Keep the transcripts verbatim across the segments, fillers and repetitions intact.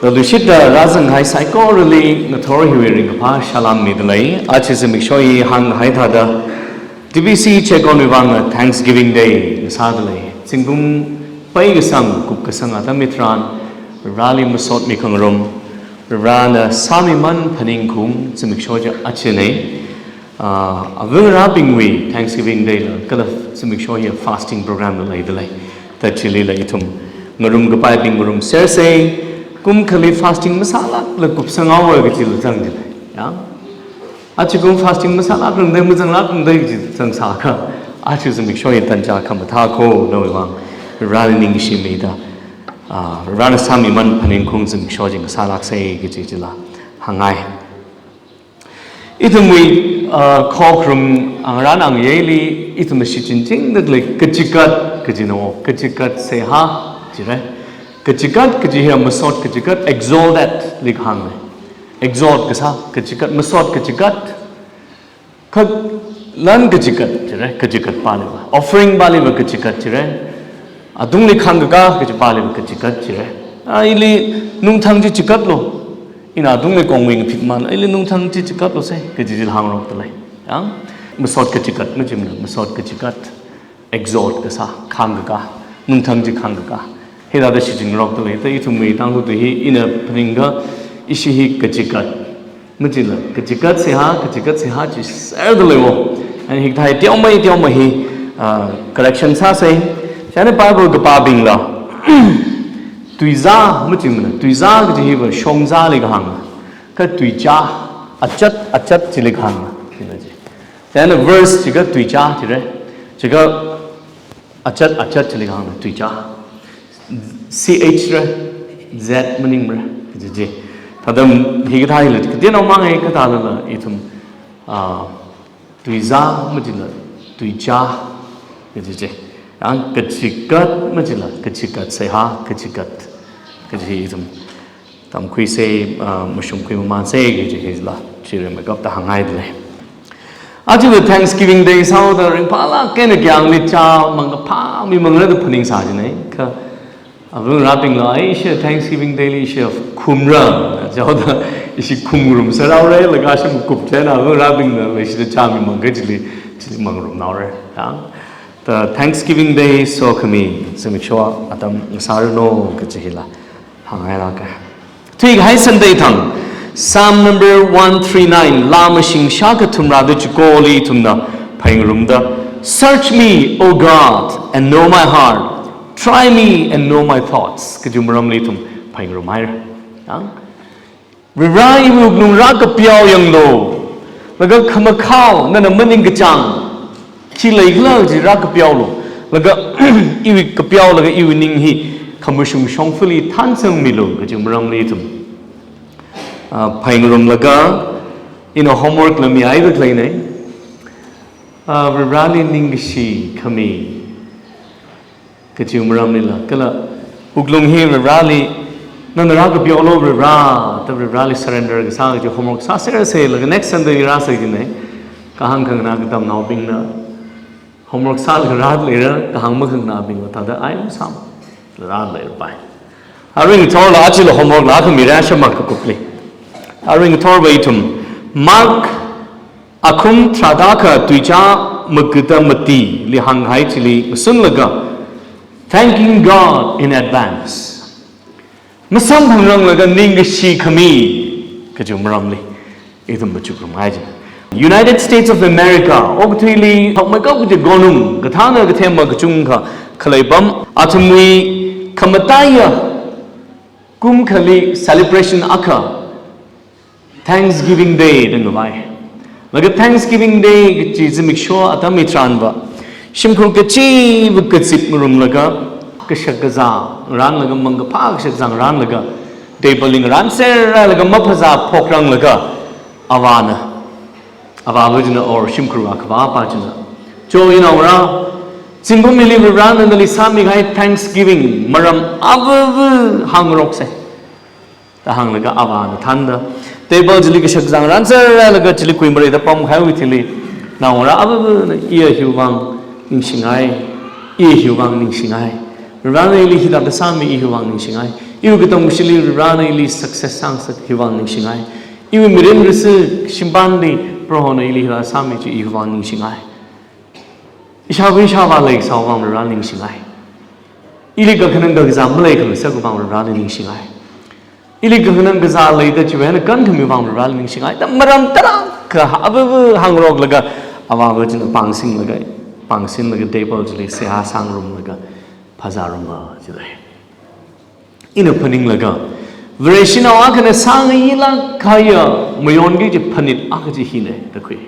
Leishitta rāzanghai saikorali ngathor hiwui ringkaphā salam midalei. Aja zimiksho hi hānghai thāda, T B C Checkon wui vang Thanksgiving Day sādalei. Zingkum pai kasang, kup kasang atam hitharan, Vareli masot mikhangarum, Varena sāmiman phaningkhaung zimiksho chi ajane. Ah, avāva̱ ngarābingwui Thanksgiving Day la, kala zimiksho hi fasting program la leidalei. Thāda chilila ithum ngarumkapaibing ngarumsersa, kum akhali fasting masālākla kupsanghaowa kajila zangdalei. Ya? Ajakum fasting masālākrangda, mazanglākrangda kaji zangsākha, aja zimiksho hi tanja khamathā kho, nawui vang Vareli ningshimida, ah, Varena sāmiman phaningkhaung zimiksho chi ngasālāksa kaji chila hāngngai. Ithumwui, ah, khokharum angarān angayeili ithumna shichinchingdalei kachigat kajina, kachigat seihā jira. Kachigat kaji hi masot kachigat, exalted li kahānga. Exalt kasā kachigat, masot kachigat, kha lan kachigat jira, kachigat pāliva, offering pāliva kachigat jira. Atungli khāngkakā kaji pāliva kachigat jira. A, ili nungthang chi chigatlu. Ina atungli kongwui ngaphit man, ili nungthang chi chigatlusa kaji chila hāngrokdalei. Ya? Masot kachigat, machimna, masot kachigat, exalt kasā, khāngkakā, nungthang chi khāngkakā. Hithāda shichinrokdalei, thāda ithumwui Tangkhul tui hi ina phaningakha, ishi hi kachigat, machila kachigat seihā, kachigat seihā chi serdalei wo. And hikathā teomei, teomei hi, ah, correction sāsa. Chieina Bible kapābingla, tuizā, machimna, tuizā kaji hiva shongzāli kahānga. Kha tuichā, achat, achat chili kahānga. Chieina chi. Chieina verse chikha tuichā jira. Chikha achat, achat chili kahānga, tuichā. C H ra, Z maningra, kaji chi. Thāda hikathā hila, kateonao mangai kathālala ithum, ah, tuizā machila tuichā, kaji chi. Yang kachigat machila kachigat seihā, kachigat, kaji hi ithum tamkhuisa, ah, mashungkhui mamansa kaji hila, chi rimeikapta hāngngaidalei. Ajawui Thanksgiving Day sāhaoda ringphālāk eina kayāngli chā mangkaphā mimangra da phaningsā jina, kha avāva̱ ngarābingla, ai, ishi Thanksgiving Day li ishi khumra, jihaoda ishi khumngarumserhaora, laga ishi makup chieina avāva̱ ngarābingna leishida chā mimang kajili, chili mangngarumnaora. Ya? Thāda Thanksgiving Day sokhami zimiksho atam ngasāranu kaji hila hānghailāka. Thuikahai Sunday thang, Psalm number one three nine, laa mashing shākha thumrāda chikoli ithumna phāngarumda, "Search me, O God, and know my heart. Try me and know my thoughts," kaji maramli ithum phāngarumhaira. Yang? Vare, iwui wuklung rākapeo yanglu, laga khamakhao nana maningkachāng khi leikhala chi rākapeolu, laga iwui kapeo, laga iwui ning hi khamashung shongfali thansangmilu kaji maramli ithum, ah, phāngarumlaga, ina homework la mihaida khaleina. Ah, Vareli ningkashi khami kaji maramlila, kala wuklung hi Vareli, nana rākapeolu Vare, da Vareli surrender kasā kaji homework sāsersa, laga next Sunday rāsa jina. Kahāng khanganā katamnaobingna homework sālaga rāda leira, kahāng makhanganābingva thāda ai masāmana, rāda leirapai. Arui ngathorla achila homework la khami rāshama kakupli. Arui ngathorva ithum Mark akhum tharāda akha tuichā magada matili hānghai chili ngasunlaga, thanking God in advance, masamphangranglaga ningkashi khami kaji maramli ithum machukrumngai jina. United States of America okathuili thokmeikap kaji gonung, kathāna kathema kachungkha khalei apam, athumwui khamataiya kum akhali celebration akha Thanksgiving Day da ngavai. Laga Thanksgiving Day kaji zimiksho atam hitharanva, shimkhur kachiva kazip ngarumlaga, kashakazā ngarānlaga, mangkaphā kashakazā ngarānlaga, table li ngarānserhailaga maphazā phokranglaga, avāna, avāva china or shimkhur akhavāpa china, "Cho, inaongarā, zingkum hili Varena nali sāmikahai Thanksgiving maram avāva hāngroksa," da hānglaga avāna thānda, table chili kashakazā ngarānserhailaga chili kuimareida pamkahaiwui thili, "Naongarā avāvana iya hiwui vang ningshingai, iya hiwui vang ningshingai. Varena ili hithāda sāmi, iya hiwui vang ningshingai. Iwui katamkashili Varena ili success sāngasak hiwui vang ningshingai. Iwui mirin risi shimpanli Prohona ili hila sāmi chi hiwui vang ningshingai. Ishāva ishāvā leikasāwui vang Vareli ningshingai. Ili kakhanang kakazā maleikhangasakwui vang Vareli ningshingai. Ili kakhanang kazā leida chiwui eina kankhamiwui vang Vareli ningshingai. Da maram tarākha ava hāngroklaga, avāva china pāngsinglaga, pāngsinlaga table chili seihā sāngarumlaga phazāruma jidalei. Ina phaninglaga, Vareshinao akhana sāngayilāk kahaiya mayonki kaji phanit akha chi hina da khui.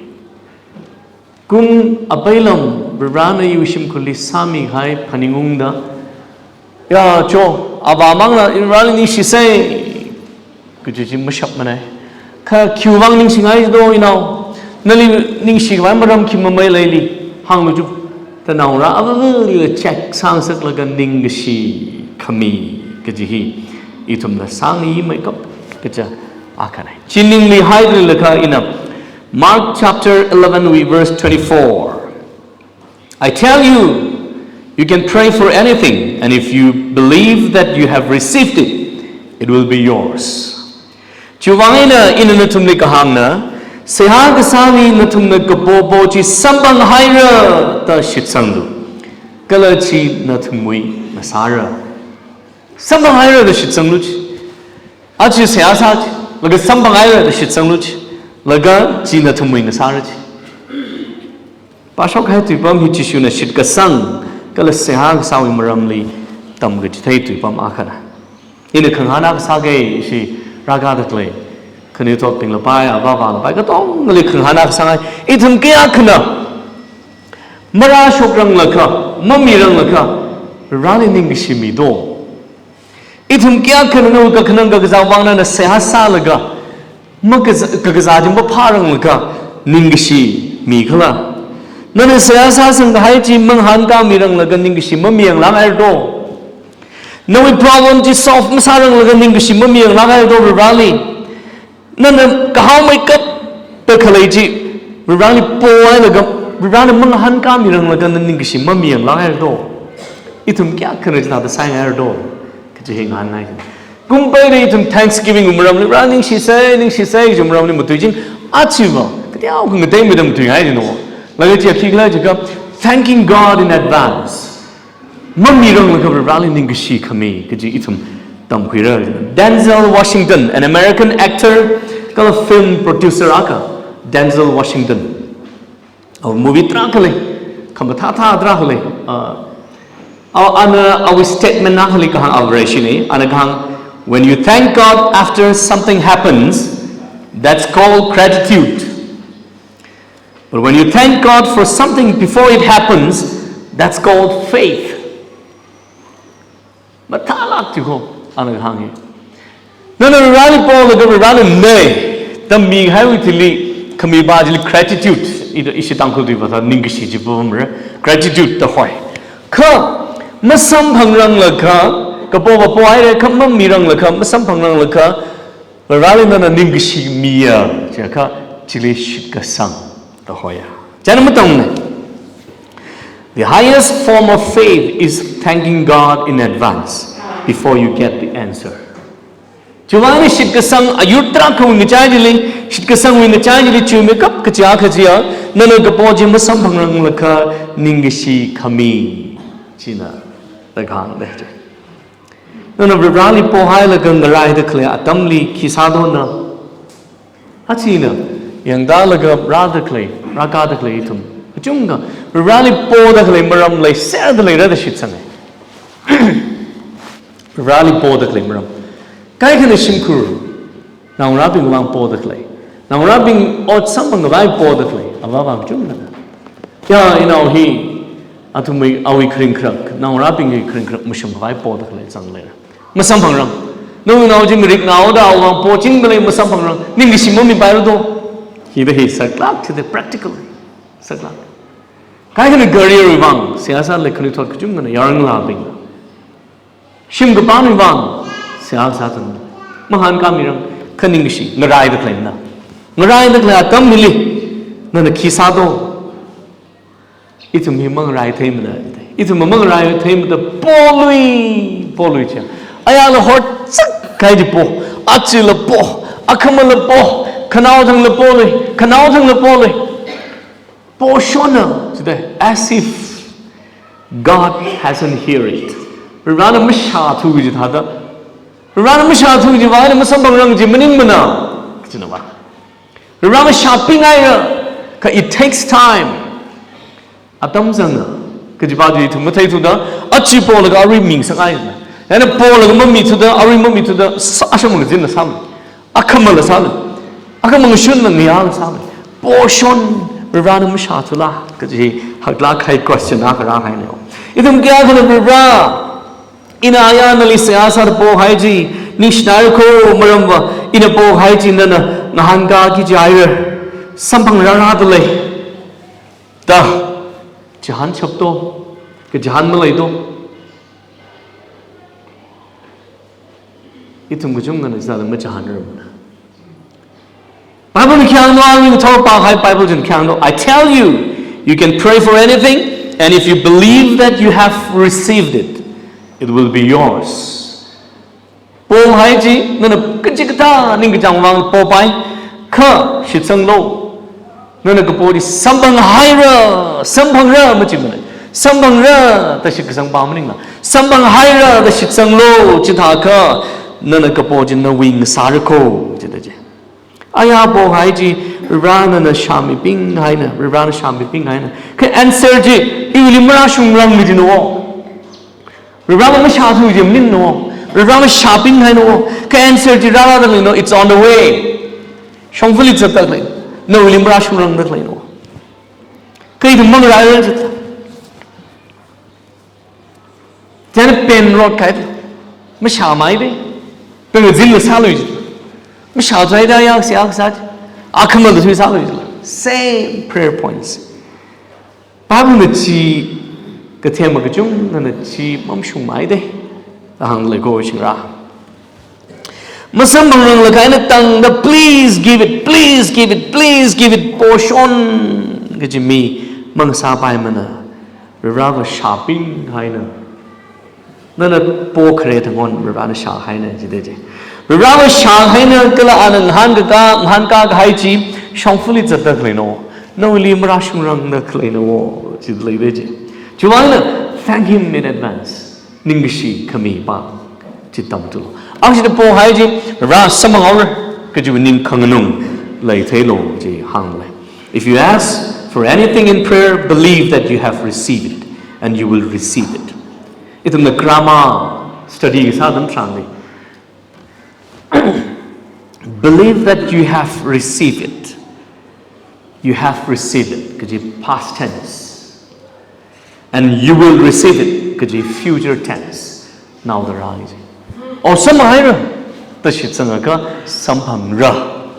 Kum apeilam Varena iwui shimkhurli sāmikahai phaningungda, ya cho, avāmangna Vareli ningshisei kaji chi mashapmanei. Kha khiwui vang ningshingai do inao? Nali ningshikhavai maram khi mamei leili? Hānglu chu. Da naongarā avāvali check sāngasaklaga ningkashi khami kaji hi ithumna sāngayimeikap kaja akhanei. Chi ningli haidalei lakha ina Mark chapter eleven wui verse twenty-four. "I tell you, you can pray for anything, and if you believe that you have received it, it will be yours." Chiwui vang eina ina nathumli kahāngna, seihā kasāli nathumna kapopo chi samphanghaira da shitsanglu, kala chi nathumwui ngasāra. Samphanghaira da shitsanglu chi. Aja seihā sā chi, laga samphanghaira da shitsanglu chi, laga chi nathumwui ngasāra chi. Pāshokkahai tuipam hi Jishuna shitkasang kala seihā kasāwui maramli tamkachithei tuipam akhana. Ina khangahān akha sāga, ishi rākada khalei khanuithotbing lapai, avā avā lapai, katongali khangahān akha sāngai. Ithum kayākhana marāshokranglakha, mamiranglakha, Vareli ningkashi mi do? Ithum kayākhana nawui kakhanang kakazā vang nana seihā sālaga, makaza-, kakazā chi maphāranglakha ningkashi mikhala? Nana seihā sāsangkahai chi mangahānkāmiranglakha ningkashi maminglāk haira do? Nawui problem chi solve masāranglaga ningkashi maminglāk haira do Vareli? Nana kahāngmeikapta khalei chi Vareli pohailaga, Varena mangahānkāmiranglaga nana ningkashi maminglāk haira do? Ithum kayākhana chithāda sāngai haira do? Kaji hi ngahānngai. Kum peida ithum Thanksgiving wui maramli, Vare ningshisei, ningshisei kaji maramli matuiching, ajava kateokha ngateimida matuingai jino. Laga chi khikhala jiakha, thanking God in advance. Mamiranglakha Vareli ningkashi khami kaji ithum tamkhuira. Denzel Washington, an American actor kala film producer akha, Denzel Washington. Awui movie tarākha lei, khamathā thā tarākha lei. Ah, a-, ana awui statement akhali kahāng Vareshi nei, ana kahāng, "When you thank God after something happens, that's called gratitude. But when you thank God for something before it happens, that's called faith." Mathālāk tiko, ana kahāng hi. Nana Vareli polaga Varena nei, da mikahaiwui thili, khami ba chili gratitude, ida ishi Tangkhul tui vātā ningkashi ji pamra, gratitude da hoi. Kha, masamphangranglakha, kapo va pohaira, kha mamiranglakha, masamphangranglakha, Vareli nana ningkashi miya, jiakha chili shitkasang da hoiya. China matamna. The highest form of faith is thanking God in advance before you get the answer. Chiwui vang eina shitkasang ayur tarākhawui ngachai chili, shitkasangwui ngachai chili chiwui makap kaja kaja, nana kapo chi masamphangranglakha ningkashi khami. China da kahāng da chi. Nana Vareli pohailaga ngaraida khalei atamli khi sādo na? Achina, yangdalaga rāda khalei, rākada khalei ithum kachungkha Vareli poda khalei maram leiserda leira da shitsangai. Vareli poda khalei maram. Kaikhana shimkhur, naongarābingwui vang poda khalei. Naongarābing ot samphangkhavai poda khalei. Avā vang chungna. Ya, inao hi, athumwui, awui kharing kharak, naongarābingwui kharing kharak mashungkhavai poda khalei zangleira. Masamphangrang. Naongarā chi ngarik naoda awui vang pochingda lei masamphangrang. Ningkashi mamipaira do? Hida hi saklāk, hida practical. Saklāk. Kaikhana career wui vang, seihā sālei khanuithot kachungkhana yarongalābing. Shim kapānwui vang, seihā sāthan. Mahānkāmirang, kha ningkashi, ngaraida khaleina. Ngaraida khalei atam hili, nana khi sādo? Ithum hi mangarai theimada, ithum mangarai theimada, polui, polui chi. Ayala horchak kaidi po, achila po, akhamala po, khanaothangla polei, khanaothangla polei. Poshonna, jida, as if God hasn't heard it. Varena mashāthu jithāda. Varena mashāthu jiva, eina masamphangrang ji maningmana. Kajina va. Varena mashāping haira, kha it takes time. Atam zanga, kajiva ji ithum matheithuda, achi polaga arui mingsang haina. Eina polaga mamithuda, arui mamithuda, sāshang ngazinla sāmei. Akhamala sāmei. Akhamang shunna ngayāla sāmei. Poshon, Varena mashāthula, kaji haklāk kahai question akha rāhaina. Ithum kayākhana Vare, ina aya nali seihā sāda pohai chi, ningshinaira kho maramva, ina pohai chi nana ngahānkāki jihaira, samphangrarada lei. Da, chihān chapto, kachihān maleito. Ithum kachungkhana sāda machihānrarmana. Bible na khi hāngdo, aring thor pāhai Bible china khi hāngdo. I tell you, you can pray for anything, and if you believe that you have received it, it will be yours. Pohai chi, nana kachikathā ningkachāng vang popai, kha shitsanglu. Nana kapo chi samphanghaira, samphangra machimana. Samphangra da shitkasang pā maningla. Samphanghaira da shitsanglu, chithākha nana kapo chi nawui ngasāra kho, jida ji. Aya pohai chi, Varena shāmiping haina, Varena shāmiping haina. Kha answer chi, iwuili marāshungrang mi jino. Varena mashāthu ji maningno. Varena shāping haino. Kha answer chi rārada leino, it's on the way. Shongfali zatda lei. Nawuili marāshungrangda leino. Kha ithum mangarāra jida. Chieina pen rot kahai, mashāmei de. Pen ngazinla sālui ji. Mashāthuda ya, seihā kasā ji. Akhamala thui sālui ji. Same prayer points. Bible na chi, kathema kachungkhana chi mamashungmei de. Da hānglei kho shingra. Masamphangrangla kaina tangda, please give it, please give it, please give it, poshon kaji mi mangasāpaimana. Vareva shāping haina. Nana pokhare thangon Varena shā haina jida ji. Vareva shā haina kala ana ngahānkā, ngahānkā kahai chi shongfali zatda leino. Nawuili marāshungrangda leino, jida lei de ji. Chiwuivang eina, thank him in advance. Ningkashi khami pā chi tamthulo. Aruishida pohai chi, Vare samphanghaora, kaji ning khanganung leitheilu ji hānglei. If you ask for anything in prayer, believe that you have received it, and you will receive it. Ithumna grammar study kasā atam tharanli, believe that you have received it. You have received it, kaji past tense. And you will receive it, kaji future tense. Naoda rāi ji. O samphanghaira, da shitsangakha samphangra.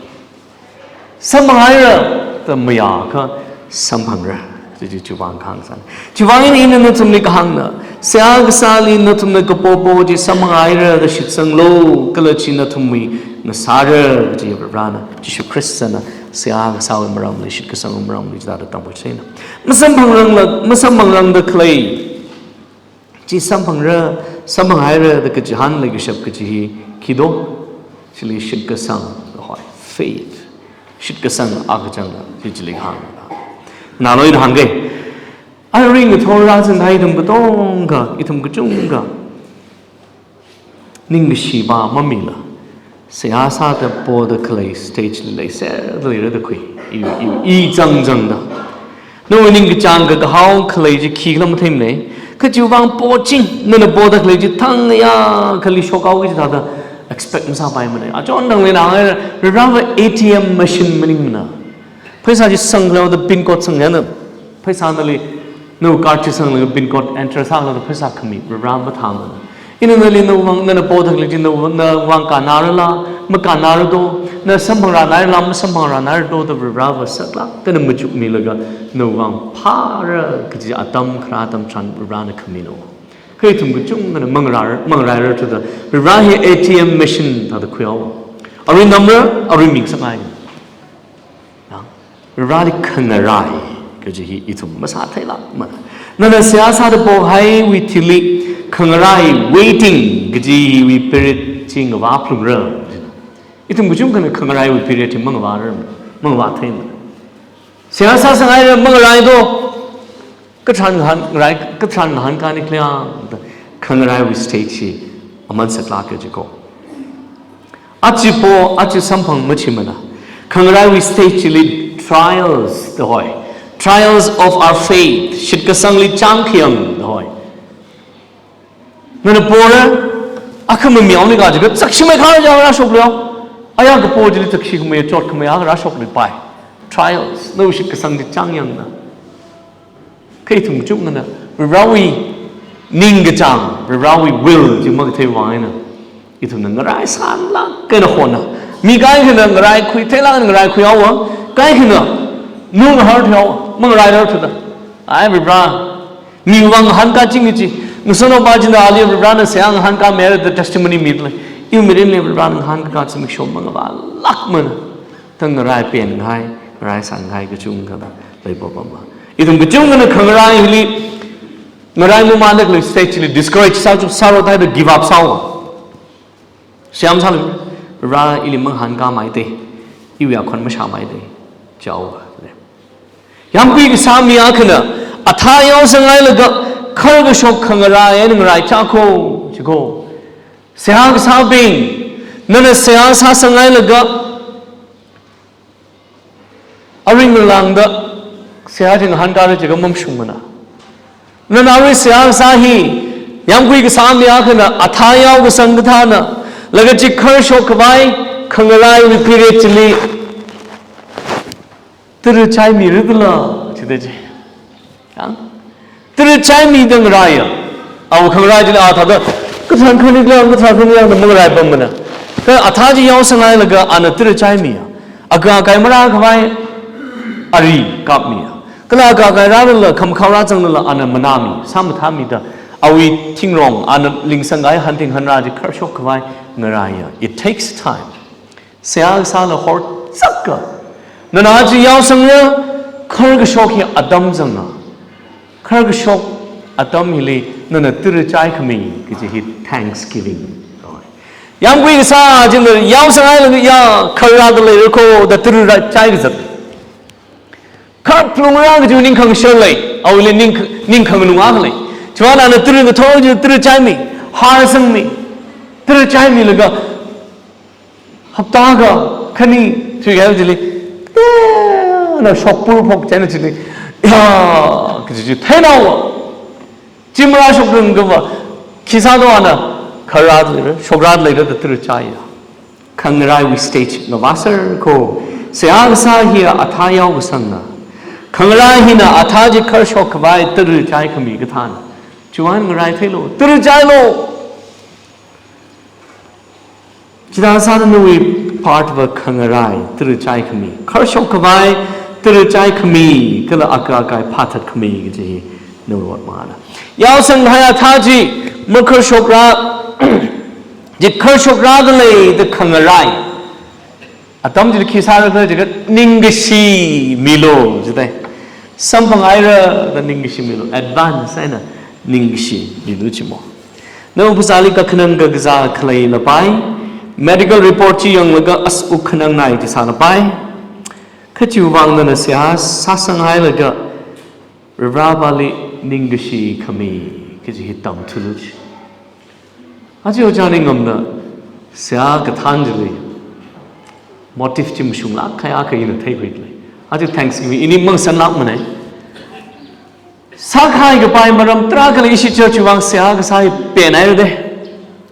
Samphanghairakha mayākha samphangra. Chi chi chiwuivang kahāng sāna. Chiwuivang eina ina nathumli kahāngna. Seihā kasāli nathumna kapo po chi samphanghaira da shitsanglu, kala chi nathumwui ngasāra, chi Varena, Jishu Khristana seihā kasāwui maramli, shitkasangwui maramli chithāda tamkhui sāna. Masamphangrangla, masamphangrangda khalei chi samphangra, samphanghaira da kachihān leikashap kaji hi khi do? Chili shitkasang, hoi, faith. Shitkasang akachangna, chi chili hāng. Nalo ina hāngga. Aring ngathor rāzangda ithum katongkha, ithum kachungkha ningkashi pā mamila, seihā sāda poda khalei stage li leiserda leira da khui. I, i, i zangzangda. Nawui ningkachāng kakahao khalei chi khikhala matheimana. Kha chiwuivang poching, nana poda khalei chi thang ya khali shokhaoki chithāda expect masāpaimana. Achon tangli na, Vareva A T M machine maningmana. Pheisā chi sanglaoda pin code sanglaoda, pheisā nali, nawui card chi sanglaga pin code enter sālaga pheisā khami, Vareva mathāmana. Ina nali nawuivang, nana poda khalei chi nawuivang, nawuivang kannarala, makannara do, na samphangrānairala, masamphangrānaira do da Vareva saklāk eina machukmilaga, nawuivang phāra kaji atam kharā atam tharan Varena khamino. Kha ithum kachungkhana mangarā, mangarāra thuda, Vareva hi A T M machine thāda khuihao. Arui namra, arui mingsang ngai. Yang, Vareli khangarai kaji hi ithum masātheilākmana. Nana seihā sāda pohaiwui thili, Khangarai waiting kajiwui period chi ngavā phalungra. Ithum kachungkhana khangaraiwui period chi mangavāra, mangavā theimana. Seihā sāsangaira mangarai do. Katharan ngahān, ngarai, katharan ngahānkāni khaleiya, khangaraiwui stage chi aman saklāka jiko. Aja po, aja samphang machimana. Khangaraiwui stage chili trials da hoi. Trials of our faith. Shitkasangli chāngkhayang da hoi. Nana pora, akha mamiao ni kaji ka, sakshimei kha ja rāshoklu. Aya kapo chili sakshikhamei, chotkhamei, a rāshoklu pai. Trials, nawui shitkasang chi chāngyangna. Kha ithum kachungkhana, Varewui ningkachāng, Varewui will chi makathei vang eina, ithumna ngarai sānlāk eina hona. Mi kaikhana ngaraikhui, theilāk eina ngaraikhui haowa, kaikhana nung hard haowa, mangarairar thuda. Ai, Vare, miwui vang ngahānkāching chi, ngasotnao pa china ali Varena seihā ngahānkāmira da testimony mida lei. Iwui mirinli Varena ngahānkā zimiksho mangavālākmana. Thang ngarai penngai, ngarai sāngai kachungkha leipapama. Ithum kachungkhana khangarai hili, ngarai mamānda khalei stage li discourage sā, sāro thāda give up sāo. Seihā masālu, Vare ili mangahānkāmei te, iwui akhon mashāmei te, jihaowa. Yāmgui kasā mi akhana, athā yaosangailaga, kharkashok khangarai eina ngarai chako, jiko. Seihā kasābing, nana seihā sāsangailaga, aring ngalāngda seihā chi ngahānkāra jiakha mamashungmana. Nana arui seihā kasā hi, yāmgui kasā mi akhana, athā yaokasang kathāna, laga chi kharshok khavai, khangaraiwui period chili, tara chaimira dala, chida chi. Yang? Tara chaimida ngaraiya. Awui khangarai chili athāda, katharan khani khaleiya, katharan khani khaleiya da mangarai pammana. Kha athā chi yaosangailaga ana tara chaimiya. Akha akai marā khavai ari kapmiya. Kala akha akai rālala, khamakhao rāzanglala ana manāmi, sāmathāmida. Awui thingrong, ana lingsangkahai hanthing hanrā chi kharshok khavai ngaraiya. It takes time. Seihā kasāla horzakka. Nana chi yaosangra, kharkashok hi atam zanga. Kharkashok atam hili nana tara chaikhami kaji hi thanksgiving. Yāmgui kasā china yaosangailaga ya kharrāda leira kho da tara chai kazat. Kharphalungra kaji ningkhangashar lei, awuili ning, ningkhanganung akha lei. Chiwui vang ana tara ngathor chi tara chaimi, harsangmi, tara chaimilaga, hapta akha, khani, three kha chili, eh, na shokpur phok china chili, ya, kaji chi theinaowa. Chi marāshokranglakha va, khi sāda ana, kharrāda leira, shokrada leira da tara chaiya. Khangaraiwui stage ngavāser kho, seihā kasā hiya athā yaokasanga. Khangarai hina athā chi kharshok khavai tara chaikhami kathāna. Chiwui vang ngarai theilu, tara chailu. Chithāda sāda nawui part va khangarai tara chaikhami, kharshok khavai tara chaikhami, kala akha akai phāthatkhami kaji hi nawui ot mangana. Yaosangkahai athā chi makharshokra, chi kharshokrada lei da khangarai. Atam chili khi sāra khala jiakha ningkashi milu jidai. Samphangaira da ningkashi milu. Advance eina ningkashi milu jimo. Nawui phasāli kakhanang kakazā khalei lapai. Medical report chi yanglaga as ukhanang nai chi sālapai. Kha chiwui vang nana seihā sāsanghailaga Varivarāli ningkashi khami kaji hi tamthulu ji. Aja ojā ningngamna seihā kathān chili motive chi mashunglāk kahai akha ina theikhuilei. Aja Thanksgiving ini mangsanlākmana. Sākahai kapai maram tarākha lei, ishi church vang seihā kasā hi penhaira de.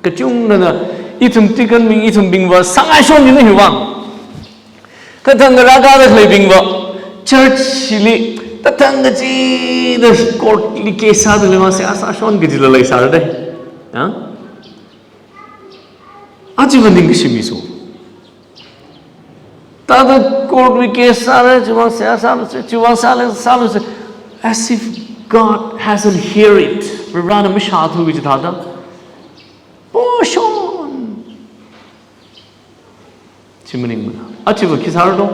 Kachungkhana ithum deaconbing, ithumbingva sāngaishon nina hiwui vang. Kathang ngarā kāda khaleibingva church li kathang kachida court li case sāda leivang seihā sāshon kajila leisāra de. Ha? Aja va ningkashi miso. Thāda court li case sāra, chiwui vang seihā sālu se, chiwui vang sālu, sālu se. As if God hasn't heard it. Varivarāna mashāthu kaji thāda. Poshon. Chi maningmana. Aja va khi sāra do.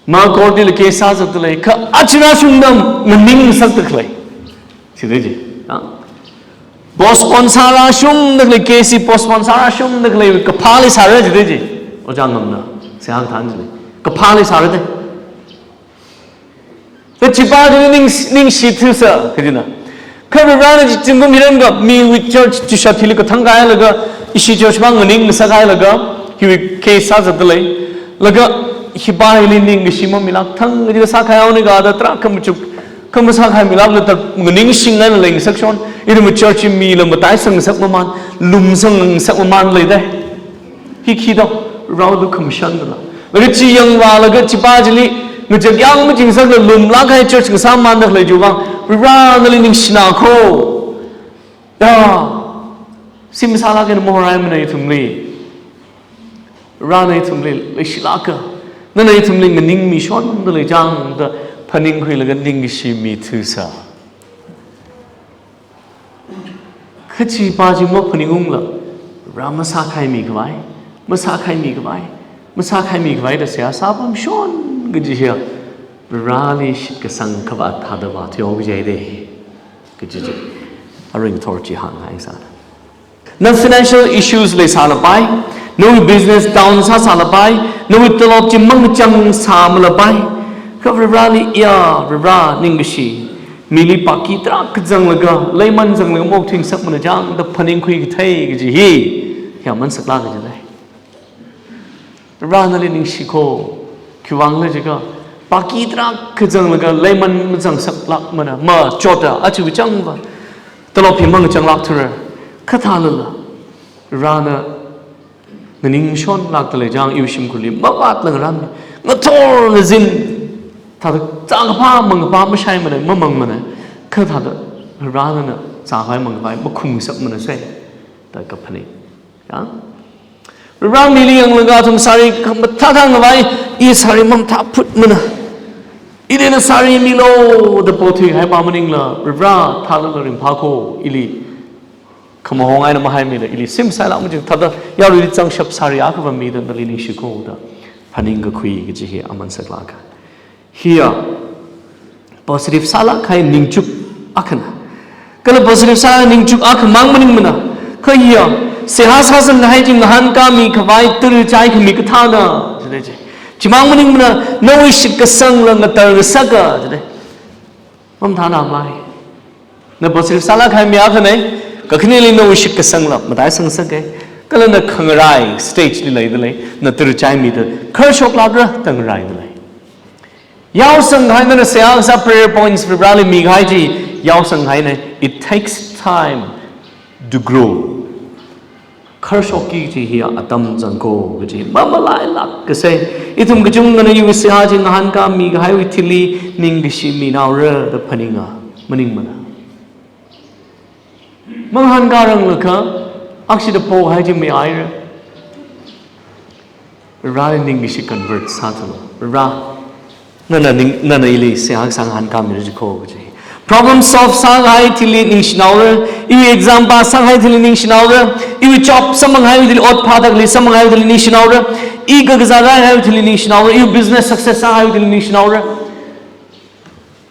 Ma court li case sāzatda lei, kha aja rāshungda maningsakda khalei. Chida ji. Ha? Postpone sāra shumda khalei, case hi postpone sāra shumda khalei, kaphāli sāra jida ji. Ojā Ngamna seihā kathān chili. Kaphāli sāra da. Kachipa chili ning, ningshithusa, kajina. Kha Varivarana chi zingkum hiran kha miwui church chishat hili kathang kahailaga, ishi church mang nganing ngasak hailaga, hiwui case sāzatda lei. Laga hipa hili ningkashi mamilak thang, kaji sākahai haowa ni kha da tarākha machuk, kha masākahai milak la ta nganingshing ngai la leingasak shon, ithum church hi mila mataisang ngasak mamān, lumsang ngasak mamān lei da. Hi khi da, rao du khamshan da la. Laga chi yangvālaga chipa chili, ngachak yang machingsakla lumlak kahai church ngasāmānda khalei chiwui vang, Varivara nali ningshina kho. Ya, sim sālak eina mahoraimana ithumli. Varivara ithumli leishilaka. Nana ithumli nganingmi shonda leichang da phaningkhuilaga ningkashi mithusa. Kachipa chi maphaningungla, Varivara masākhaimi khavai, masākhaimi khavai, masākhaimi khavai da seihā sāpam shon kaji hiya, Varivarali shitkasang khavāt thāda vāthuihaoki jai da. Kaji chi, aring thor chi hāngngai sāna. Na financial issues leisālapai, nawui business down sāsālapai, nawui tolop chi mangchang sāmalapai. Kha Varivarali ya, Varivara ningkashi, mili paki tarākha zanglaga, leiman zanglaga maokthuingasakmana chang da phaningkhui kathei kaji hi, ya mansak laka kaji lei. Varivara nali ningshi kho, khiwui vang khala jiakha, paki tarākha zanglaga leiman mazangsaklakmana, machota, achiwui changva, tolop hi mangchanglakthura, kha thālala, Varivarana nganingshonlakda leichang iwui shimkhurli, mavātla ngarānmi, ngathor ngazin, thāda zākaphā mangkaphā mashaimana, mamangmana, kha thāda, Varivarana zākhavai mangkhavai makhumngasakmana sai, da kaphaning. Ya? Varivara mili yanglaga athum sari khamathā thāngkhavai, i sari mamathā phutmana. Ili na sari milo da pothuihaipam maningla, Varivara thālala ringphā kho, ili khamahong eina mahaimida, ili sim sailak maching thāda, yaruili zangshap sari akhava mida nali ningshi kho da phaningkakhui kaji hi aman saklaka. Hiya positive sālak kahai ningchuk akhana. Kala positive sālak ningchuk akhamang maningmana. Kha hiya seihā sāsang kahai chi ngahānkāmi khavai tara chaikhami kathāna, jida ji. Chimang maningmana, nawui shitkasangla ngatarngasaka, jida. Mamathānamei. Na positive sālak kahai mi akhana, kakhaneli nawui shitkasangla mataisangsak e. Kala na khangarai stage li leida lei, na tara chaimida kharshoklakra da ngaraida lei. Yaosang kahaina, na seihā kasā prayer points Varivarali mikahai chi yaosang kahaina, it takes time to grow. Kharshokki kaji hiya atam zang kho kaji mamalailak kasai. Ithum kachungkhana iwui seihā chi ngahānkāmi kahaiwui thili ningkashi minaora da phaninga, maningmana. Mangahānkāranglakha, akshida pohai chi mayaira. Varivara ningkashi convert sāthulo. Varivara, nana ning, nana ili seihā kasā ngahānkāmira ji kho kaji. Problem solve sākahai thili ningshinaora, iwui exam pass sākahai thili ningshinaora, iwui job samphangkahai thili, ot phāda khalei samphangkahai thili ningshinaora, i kakazā rākahai thili ningshinaora, iwui business success sākahai thili ningshinaora.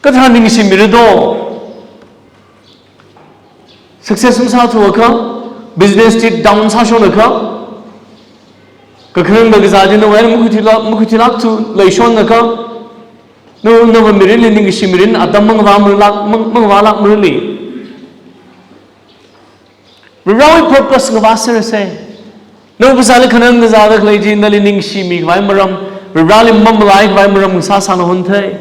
Kathā ningshimira do. Success masāthuakha, business chi down sāshonakha, kakhanang kakazā chi nawui eina makhuithuilak, makhuithuilak thu leishonakha, na, nawui mirinli ningkashi mirin atam mangavāmara lak, mang, mangavālakmara li. Varivarawui purpose ngavāserra sai. Nawui phasāli khanang kazāda khalei chi nali ningkashimi khavai maram, Varivarali mamalai khavai maram ngasāsāna honthei.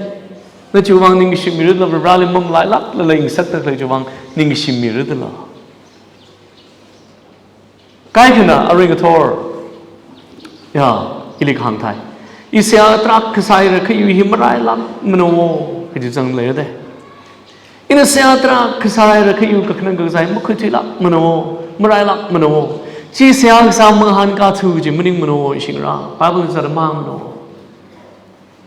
Na chiwui vang ningkashimira dala, Varivarali mamalailakla leingasakda khalei chiwui vang ningkashimira dala. Kaikhana aring athor, ya, ili kahāng thai. I seihā tarākha sāhaira kha iwui hi marailakmana o, kaji zang leira de. Ina seihā tarākha sāhaira kha iwui kakhanang kakazā hi makhuithuilakmana o, marailakmana o. Chi seihā kasā mangahānkāthu kaji maningmana o, ishingara. Bible zara mangmana o.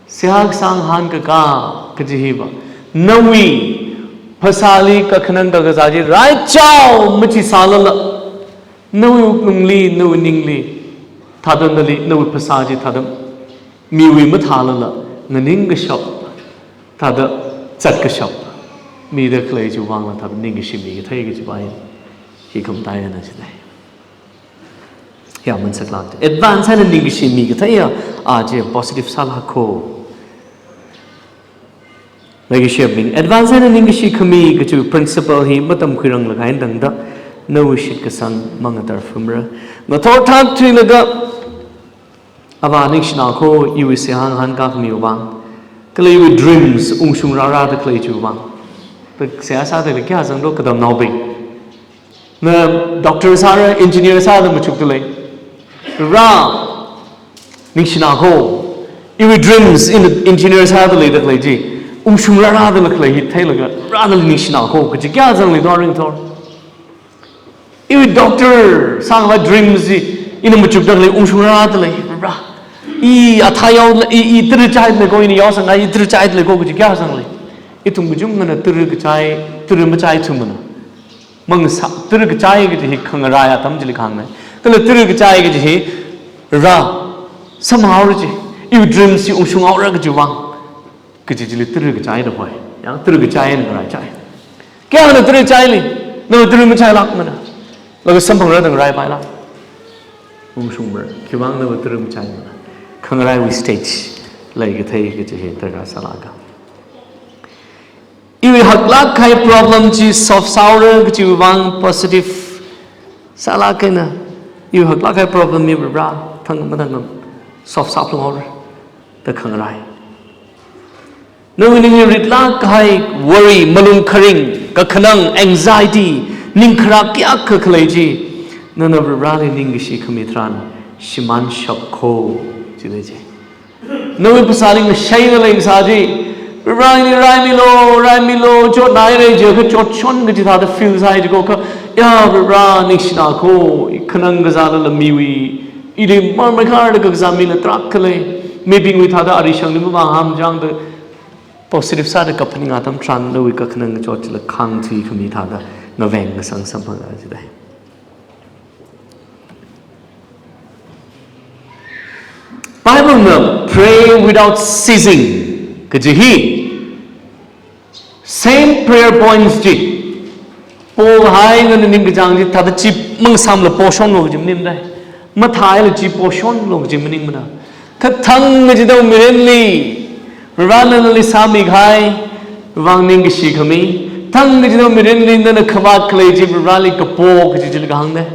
Seihā kasā ngahānkaka kaji hiva, nawui phasāli kakhanang kakazā chi raichao machisālala, nawui wuklungli, nawui ningli, thāda nali, nawui phasā chi thāda miwui mathālala, nganingkashap, thāda zatkashap mida khalei chiwui vangla thāda ningkashimi kathei kajipa hi. Khi khamatai ana chidai. Ya, man saklak. Advance eina ningkashi mi kathei ya, a chi positive sālak ko. Leikashibing, advance eina ningkashi khami kachi principle hi matamkhuirang lagain dangda, nawui shitkasang mangatar phumra. Ngathor thak thuilaga, Avā ningshina ko, iwui seihā ngahānkā khamiwui vang, kala iwui dreams ungshung rārāda khalei chiwui vang. Seihā sāda khalei kayā zanglo katamnaobing. Na doctor sāra, engineer sāda machukda lei. Ra, ningshina ko, iwui dreams in engineer sāda leida khalei chi ungshung rārāda khalei hi theilaga, rāda ningshina ko, kachi kayā zangli do ringthor. Iwui doctor sākhavai dreams chi ina machukda khalei ungshung rārāda lei, ra. I athā yao, i, i tara chai lei ko, ina yaosang, i tara chai lei ko, kachi kayā zangli. Ithum kachungkhana tara kachai, tara machai thumana. Mangsa, tara kachai kachi hi khangarai atam chili khangnai. Kala tara kachai kachi hi, ra, samhaora chi, iwui dreams chi ungshung haora kachiwui vang. Kachi chili tara kachai da hoi. Yang tara kachai na ngarai chai. Kayāna tara chaili, na tara machailakmana. Laga samphangra da ngarai pailak. Ungshungmara. Khiwui vang na tara machaimana. Khangaraiwui stage lei kathei kachi hi tara sālaga. Iwui haklak kahai problem chi solve sāhaora kachiwui vang positive sālak eina. Iwui haklak kahai problem hi ra, thang mathang solve sāphalunghaora da khangarai. Nawui ningli ritlak kahai worry, malung kharing, kakhanang, anxiety, ningkharā kayākha khalei chi, nana Vareli ningkashi khami tharan shimānshap ko, chida chi. Nawui phasāli ngashaina leisā chi, Vareli raimilo, raimilo, chotnai rei jiakha chotshon kachi thāda feel sāi chi ko kha, ya Vare ningshina ko, i khanang kazāla miwui, ili marmai kharda kakazā mila tarākha lei, mibingwui thāda arishangli mavāham chang da, positive sāda kaphaning atam tharan nawui kakhanang kachot chila khāngthui khami thāda ngaveng ngasang samphanga chidai. Bible na pray without ceasing kaji hi same prayer points chi. Pokahai ngana ningkachāng chi thāda chi mangasamla poshonlo kaji maningmana. Mathāhaila chi poshonlo kaji maningmana. Kha thang kachida mirinli, Varena nali sāmikahai vang ningkashi khami. Thang kachida mirinli nana khavāt khalei chi Vareli kapo kaji chili kahāngna.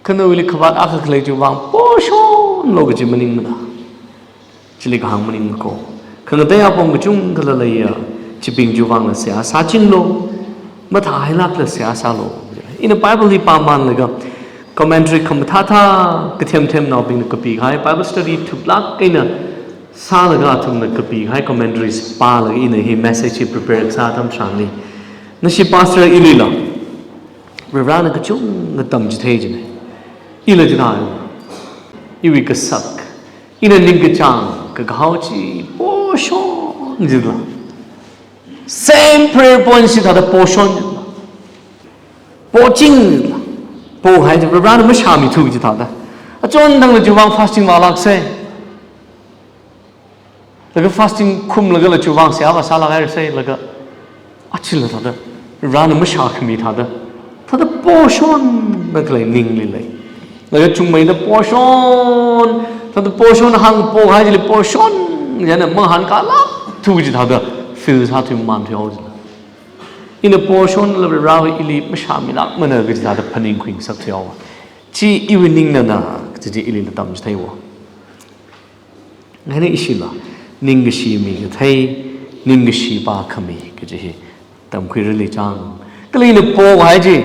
Kha nawuili khavāt akha khalei chiwui vang poshonlo kaji maningmana. Chili kahāng maningmako. Khangatei apong kachungkhala leiya, chibing chiwui vangla seihā sāchinglo. Mathāhailakla seihā sālo. Ina Bible hi pāmānlaga, commentary khamathāthā, kathem themnaobingna kapikahai, Bible study thuklak eina sālaga athumna kapikahai commentaries pālaga ina hi message hi prepare sā atam tharanli, nashi pastor ilila Varena kachungkha tamchithei jina. Ila jina, iwui kasak, ina ningkachāng kakahao chi poshon jila. Same prayer point chi thāda poshon jila. Poching jila. Pohai chi Varena mashāmithu chi thāda. Achon thangla chiwui vang fasting vālaksa. Laga fasting khumlagala chiwui vang seihā vāsālak hairasai laga, achila thāda, Varena mashākhami thāda, thāda poshonna khalei ningli lei. Laga chungmeida poshon, thāda poshon hāngpokahai chili poshon, yana mahānkālakthu chi thāda feel sāthui mānthuihao jila. Ina poshonla Varena ili mashāmilakmana kaji thāda phaningkhui ngasakthuihao. Chi iwui ningnana, kaji chi ilila tamchitheiwo. Ngaina ishila, ningkashi mi kathei, ningkashi pā khami, kaji hi tamkhuirali chang. Kala ina pokahai chi,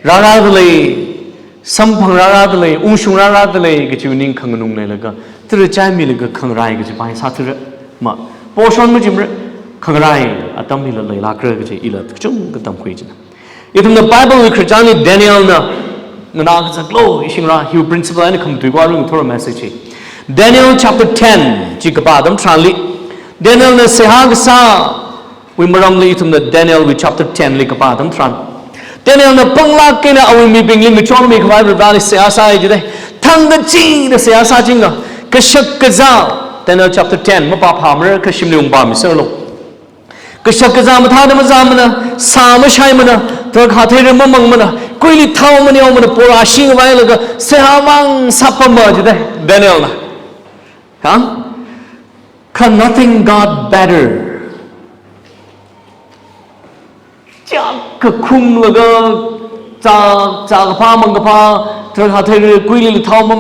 rārāda lei, samphang rārāda lei, ungshung rārāda lei, kachiwui ning khanganung leilaga, tara chaimilaga khangarai kaji pa hi sāthuira, ma, poshon machimra, khangarai atam hila leilakra kaji ila kachungkha tamkhui jina. Ithumna Bible wui khararchanli Danielna, nganā kazaklo, ishingra, hiwui principle eina khamatui khuirāng thora message hi. Daniel chapter ten chi kapā atam tharanli, Danielna seihā kasāwui maramli ithumna Daniel wui chapter ten li kapā atam tharan, Danielna panglāk eina awui mibingli ngachonmikhavai Vareli seihā sāi jida. Thangkachida seihā sāchinga, kashak kazā, Daniel chapter ten, mapāphāmara kha shimli ungpāmiserlo. Kashak kazā mathāda mazāmana, sā mashaimana, drakhātheira mamangmana, kuili thao maneomana, pora shingvailaga, seihā mang sāpama jidai, Danielna. Ha? Kha nothing got better. Chak kakhumlaga, chā, chā kaphā mang kaphā, drakhātheira kuili thao ma,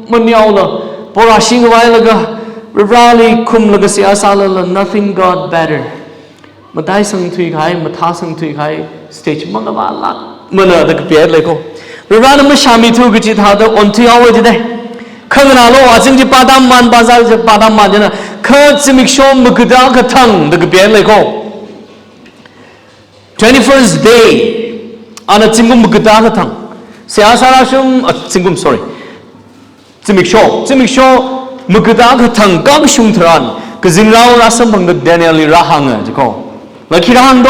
maneola, pora shingvailaga, Vareli khumlaga seihā sālala, nothing got better. Mataisang thuikahai, mathāsang thuikahai, stage mangavālākmana da kapihailei ko. Varena mashāmithu kaji thāda onthuihaowa jidai. Khanganālu, azing chi pādam man, bazar chi pādam man jina. Kha zimiksho magada kathang da kapihailei ko. Twenty-first day, ana zingkum magada kathang. Seihā sārāshung, ah, zingkum, sorry. Zimiksho, zimiksho magada kathang kashung tharan, kazingrao rāsamphangda Danielli rāhānga, jiko. Kha khi rāhāng do,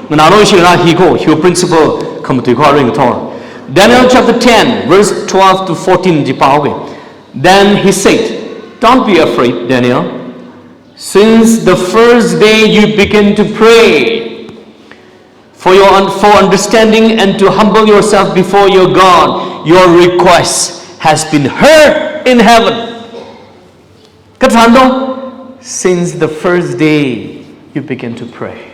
nganālu ishi rā hi ko, hiwui principle khamatui ko ring thor. Daniel chapter ten, verse twelve to fourteen ji pāhaoga. Then he said, "Don't be afraid, Daniel. Since the first day you began to pray, for your un-, for understanding and to humble yourself before your God, your request has been heard in heaven." Kathāda, since the first day you began to pray.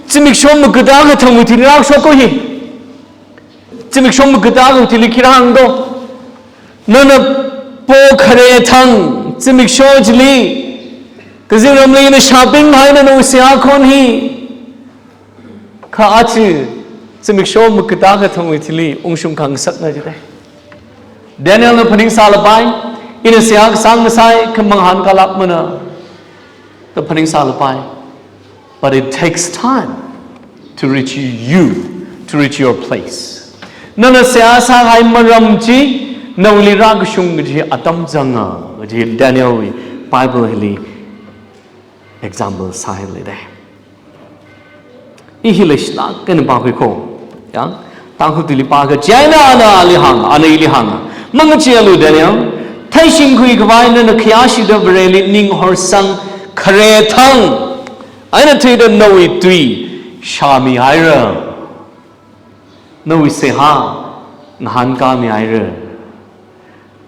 Zimiksho magada kathangwui thili rāshok ko hi. Zimiksho magada kathangwui thili khi rāhāng do. Nana po khare thang, zimiksho chili, kazingramli nana shāping haina nawui seihā khon hi. Kha aja, zimiksho magada kathangwui thili ungshung khangasakna jidai. Danielna phaningsālapai, ina seihā kasang ngasai, kha mangahānkālākmana, da phaningsālapai. But it takes time to reach you, to reach your place. Nana seihā sākahai maram chi, nawuili rākashung kaji atam zanga, kaji Danielwui Bible hili example sāhailei dai. I hi leishilāk eina pākhui ko. Ya? Tangkhul tuili pākha, chieina ana ali hāng, ana ili hāng. Mangacheealu Daniel, theishingkhui khavai nana khayāshida Vareli ning horsang khare thang, eina thuida nawui tui shāmihaira. Nawui seihā ngahānkāmihaira.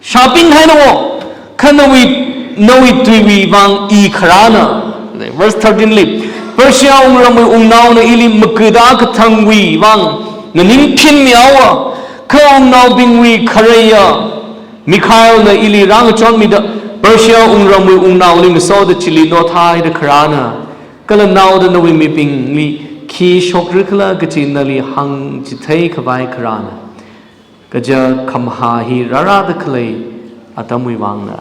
Shāping haina wo, kha nawui, nawui tuiwui vang I kharāna. Verse thirteen li, Persia wungramwui wungnaona ili magada kathangwui vang nganingphinmihaowa, kha wungnaobingwui khareiya Mikhaelna ili rāngachonmida, Persia wungramwui wungnaoli ngasoda chili nothaida kharāna. Kala naoda nawui mibingli khi shokra khala kaji nali hāngchithei khavai kharāna. Kaja khamahā hi rārāda khalei atamwui vangna.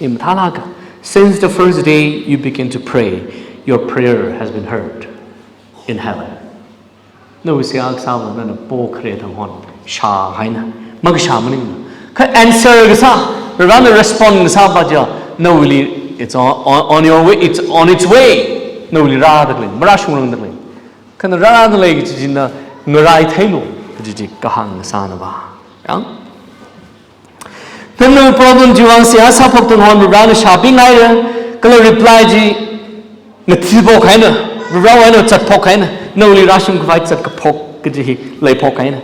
I mathālāka, since the first day you begin to pray, your prayer has been heard in heaven. Nawui seihā kasāva nana po khare thang hon shāhaina, makashā maningna. Kha answer kasā, Varena respond kasā pa ja, nawuili, it's on, on, on your way, it's on its way. Nawuili rāda khalei, marāshungrangda khalei. Kha na rārāda lei kaji china ngarāitheilu, kaji chi kahāng kasāna va. Yang? Then nawui problem chiwui vang seihā sāphok thang hon Varena shāping haira, kala reply chi ngathāphok haina, Varewui eina zatphok haina, nawuili rāshung khavai zatkaphok kaji hi leiphok haina.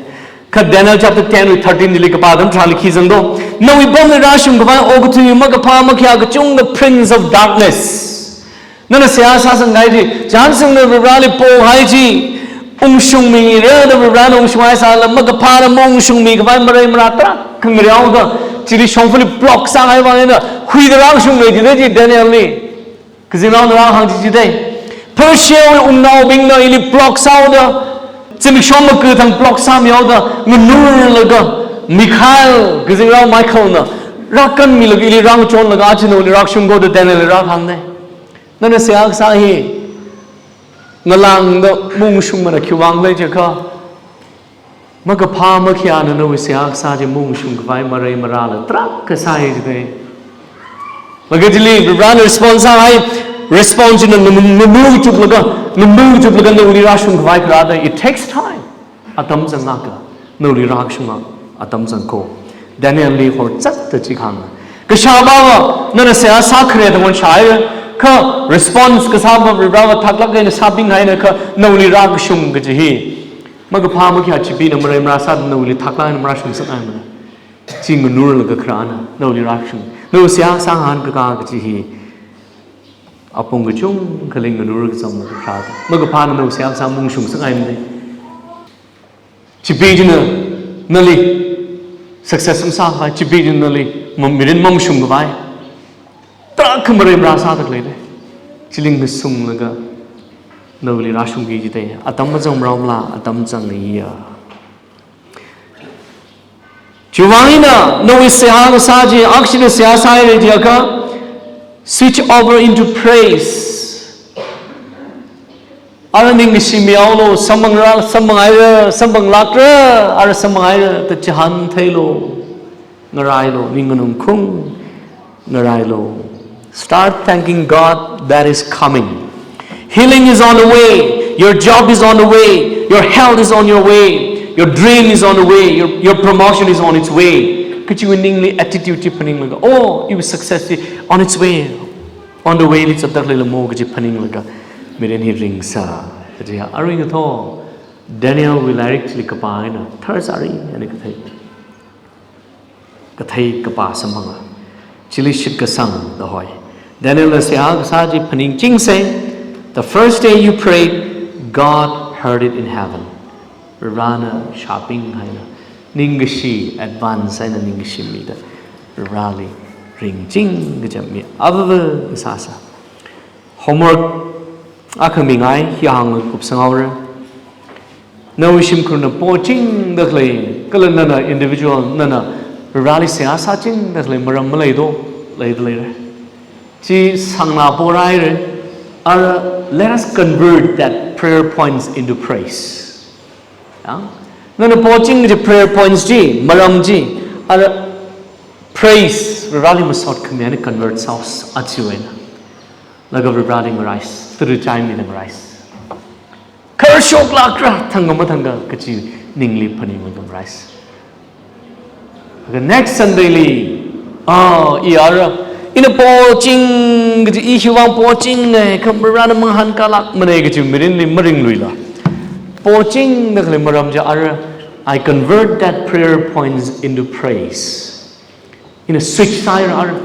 Kha Daniel chapter ten wui thirteen li kapā atam tharanli khi zang do. Nawui pamli rāshung khavai okathui makaphā makhayā kachungkha prince of darkness. Nana seihā sāsang kahai chi, chānsangna Vareli pohai chi, ungshungmira da Varena ungshunghaisālala, makaphāna maungshungmi khavai marei marā tarākha ngareoda, chili shongfali block sāngai vang eina, huida rāshungmei jidai chi Danielli. Kazingnaona rāhāng chi jidai. Persiawui wungnaobingna ili block sāhaoda, zimiksho magada thang block sāmihaoda, nganurlaga, Mikhael, kazingrao Michaelna, rākanmilaga ili rāngachonlaga, aja nawuili rāshung ko da Danielli rāhāngnei. Nana seihā kasā hi ngalāngda maungshungmana khiwui vang lei jiakha, makaphā makhayāna nawui seihā kasā chi maungshung khavai marei marāla tarākha sāi jidai. Laga chili Varena response sāhai, response china ngam-, ngamu chuklaga, ngamu chuklaga nawuili rāshung khavai kharāda, it takes time. Atam zanglaga, nawuili rāshunga atam zang ko. Danielli horzatda chi kahāng. Kashāvāva, nana seihā sākhare tangwan shāhaira, kha response kasāva Varivarāva thaklāk eina sābinghaina kha nawuili rākashung kaji hi. Makaphā makhayā Chipina mareimarā sāda nawuili thaklāk eina marāshungsakngaimana. Chi nganurlaga kharāna, nawuili rākashung. Nao seihā sāngahānkakā kaji hi. Apong kachungkhali nganurkazamlaga kharāda. Makaphāna nao seihā sā maungshungsakngaimana. Chipi china nali success masākhavai, chipi china nali mam-, mirin mamashungkhavai. Tarākha mareimarā sāda khaleida. Chili ngasunglaga nawuili rāshungki jida. Atam mazang maraomala, atam zangya. Chiwuivang eina nawui seihā kasā chi, akshina seihā sāhaira jiakha, switch over into praise. Ara ning kashimihaolu, samphangra, samphangaira, samphanglākra, ara samphangaira, da chihān theilu, ngarailu, ning nganungkhung, ngarailu. Start thanking God that is coming. Healing is on the way. Your job is on the way. Your health is on your way. Your dream is on the way. Your, your promotion is on its way. Kachiwui ningli attitude chi phaninglaga, oh, your success is on its way. On the way li zatda khalei lamo kaji phaninglaga mirin hi ringsa. Kaji arui ngathor Danielwui lairik chili kapā eina tharsāri, ani kathei. Kathei kapā samphanga. Chili shitkasang da hoi. Danielna seihā kasā chi phaningchingsa. The first day you prayed, God heard it in heaven. Varivarāna shābinghaina. Ningkashi advance eina ningkashi mida. Varivarāli ringching kacham mi avava sāsa. Homework akha mingai, hi hānglaga kupsanghaora. Nawui shimkhurna pochingda khalei, kala nana individual, nana Varivarāli seihā sāchingda khalei maram maleido, leida leira. Chi sangna poraira, ara, let us convert that prayer points into praise. Ya? Nana poching kaji prayer points chi, maram chi, ara, praise, Varivarāli masot khami eina convert sāhaosa chiwui eina. Laga Varivarāli ngarais, tara chai mida ngarais. Kharshok lākra, thangkha mathangkha kachi ningli phaninglaga ngarais. Laga next Sunday li, ah, i ara, ina poching kaji, i hiwuivang pochingna, kha Varivarāna mangahānkālākmana kaji mirinli maringluila. Pochingda khalei maram chi ara, I convert that prayer points into praise. Ina switch sāhaira ara.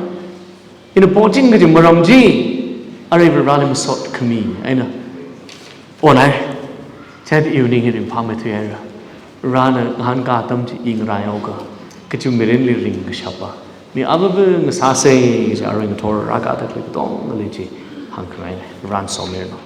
Ina poching kaji maram chi, ara Varivarāli masot khami eina onhaira. Chithāda iwui ning hi ringphāmeithuihaira. Varivarāna ngahānkā atam chi i ngaraihaoakha, kachi mirinli ringkashapa mi avava ngasāsa kaji arui ngathor rākada khalei katongali chi hāngkhangaina. Varivarāna somiranu.